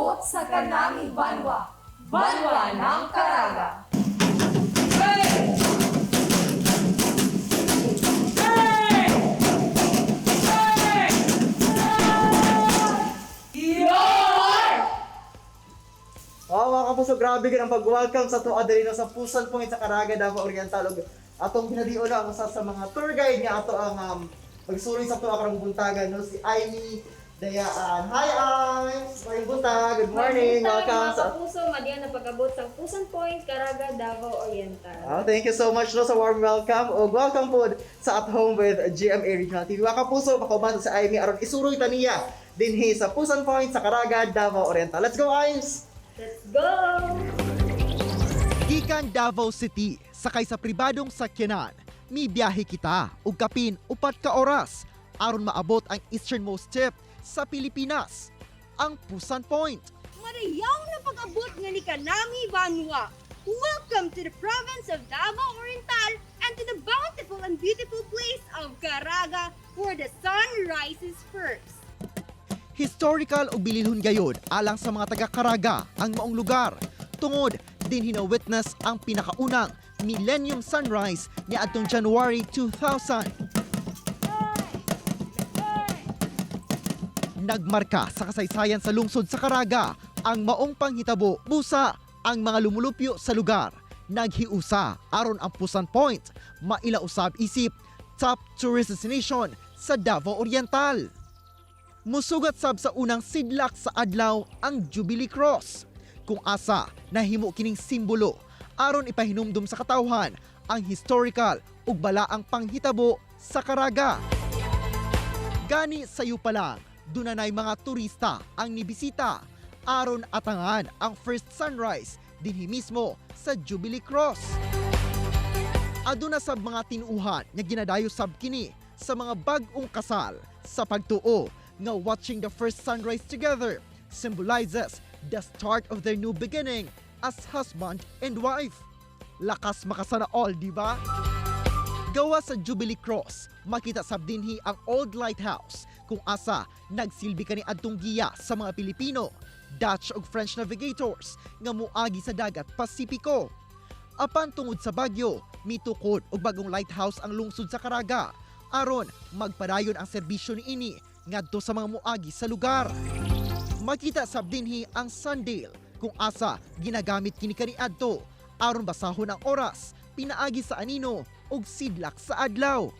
pag-abot sa Kanami Banwa, Banwa ng Caraga. Hey! Hey! Hey! Yor! Wow, mga kapuso, grabe ka ng pag-welcome sa ato diri, no, sa Pusan Point sa Caraga, Davao Oriental. Ug atong ginadiuna ang usa sa mga tour guide nga ato ang pagsuroy sa ato karong buntagan, no, si Amy Dayaan. Hi, Imes! Maayong buntag. Good morning. Buntag, Welcome mga sa kapuso, madiyan na pag-abot sa Pusan Point, Caraga, Davao Oriental. Ah, thank you so much, no, sa warm welcome o welcome po sa At Home with GMA Regional TV. Mga kapuso, makauban sa Amy aron isuroy ta niya dinhi sa Pusan Point sa Caraga, Davao Oriental. Let's go, Imes! Let's go! Gikan Davao City, sakay sa pribadong sakyanan, mibiyahe kita og kapin 4 ka oras aron maabot ang easternmost tip sa Pilipinas, ang Pusan Point. Madayaw na pag-abot nga ni Kanami Banwa. Welcome to the province of Davao Oriental and to the bountiful and beautiful place of Caraga, where the sun rises first. Historical ug bililhon gayod alang sa mga taga Caraga ang maong lugar tungod dinhi na witness ang pinakaunang Millennium Sunrise niadtong January 2000. Nagmarka sa kasaysayan sa lungsod sa Caraga ang maong panghitabo, busa ang mga lumulupyo sa lugar naghiusa aron ang Pusan Point maila usab isip top tourist destination sa Davao Oriental. Musugat sab sa unang sidlak sa adlaw ang Jubilee Cross, kung asa nahimo kining simbolo aron ipahinumdum sa katawhan ang historical ug balaang panghitabo sa Caraga. Gani sayo pa lang, dunanay mga turista ang nibisita aron atangan ang first sunrise dinhi mismo sa Jubilee Cross. Aduna sab mga tinuuhan nga ginadayo sab kini sa mga bag-ong kasal sa pagtuo nga watching the first sunrise together symbolizes the start of their new beginning as husband and wife. Lakas makasana all, di ba? Gawa sa Jubilee Cross, makita sab dinhi ang Old Lighthouse kung asa nagsilbi kani adtong giya sa mga Pilipino, Dutch ug French navigators nga muagi sa dagat Pasipiko. Apan tungod sa bagyo, mitukod og bagong lighthouse ang lungsod sa Caraga aron magpadayon ang serbisyo niini ngadto sa mga muagi sa lugar. Makita sab dinhi ang sundial kung asa ginagamit kini kaniadto aron basahon ang oras pinaagi sa anino ug sidlak sa adlaw.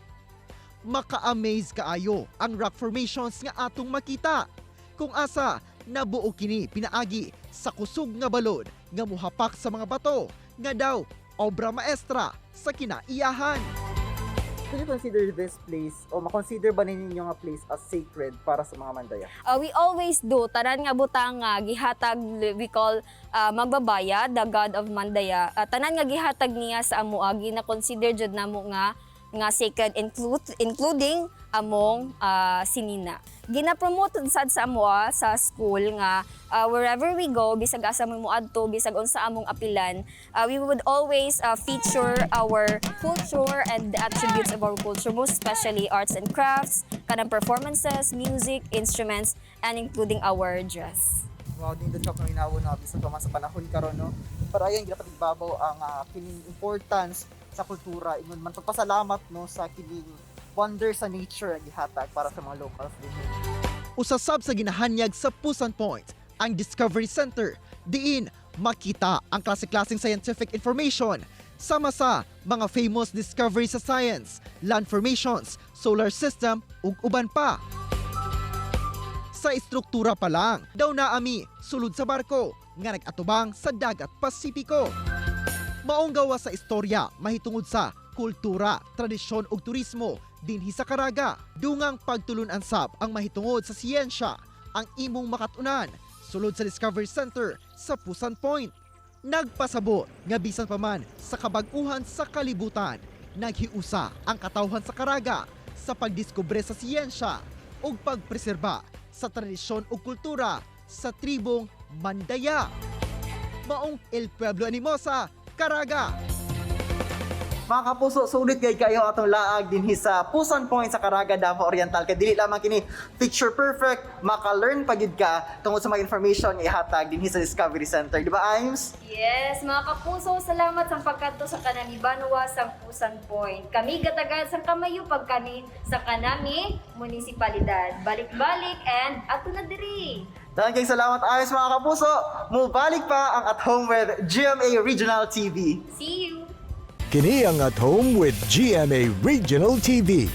Maka-amaze kaayo ang rock formations nga atong makita, kung asa nabuo kini pinaagi sa kusog nga balod nga muhapak sa mga bato nga daw obra maestra sa kinaiyahan. Can you consider this place o makonsider ba ninyo nga place as sacred para sa mga Mandaya? We always do tanan nga butang nga gihatag, we call Magbabaya, the god of Mandaya. Tanan nga gihatag niya sa amoa, gina consider jud namo nga sacred, including among sinina. Gina-promote sad sa amoa sa school nga wherever we go, bisag asa mo moadto, bisag unsa among apilan, we would always feature our culture and the attributes of our culture, most especially arts and crafts, kanang performances, music, instruments, and including our dress. Wow, nindot ka paminaw, no, bisan pa man sa panahon karon, no. Para ayan ginapatigbabaw ang kining importance sa kultura, ingon man pagpasalamat, no, sa kining wonder sa nature ang gihatag para sa mga locals din. Usasab sa ginahanyag sa Pusan Point ang Discovery Center, diin makita ang klase-klaseng scientific information sama sa mga famous discovery sa science, land formations, solar system ug uban pa. Sa istruktura pa lang, daw naami sulod sa barko nga nag-atubang sa dagat Pasipiko. Maong gawa sa istorya mahitungod sa kultura, tradisyon ug turismo dinhi sa Caraga. Dungang pagtulun-an sab ang mahitungod sa siyensya ang imong makatunan sulod sa Discovery Center sa Pusan Point. Nagpasabot nga bisan pa man sa kabag-uhan sa kalibutan, naghiusa ang katawhan sa Caraga sa pagdiskubre sa siyensya ug pagpreserba sa tradisyon ug kultura sa tribong Mandaya. Maong El Pueblo Animosa, Caraga. Mga kapuso, sulit kay kayo atong laag dinhi sa Pusan Point sa Caraga, Davao Oriental. Kay dili lamang kini picture perfect, maka-learn pa gid ka tungod sa mga information nga ihatag dinhi sa Discovery Center. Di ba, Imes? Yes, mga kapuso, salamat sa pagkadto sa Kanami Banwa sa Pusan Point. Kami gatagad sang kamayo pagkani sa Kanami Munisipalidad. Balik-balik and ato na diri. Daghang kay salamat, Imes, mga kapuso. Mubalik pa ang At Home with GMA Regional TV. See you! Kini ang At Home with GMA Regional TV.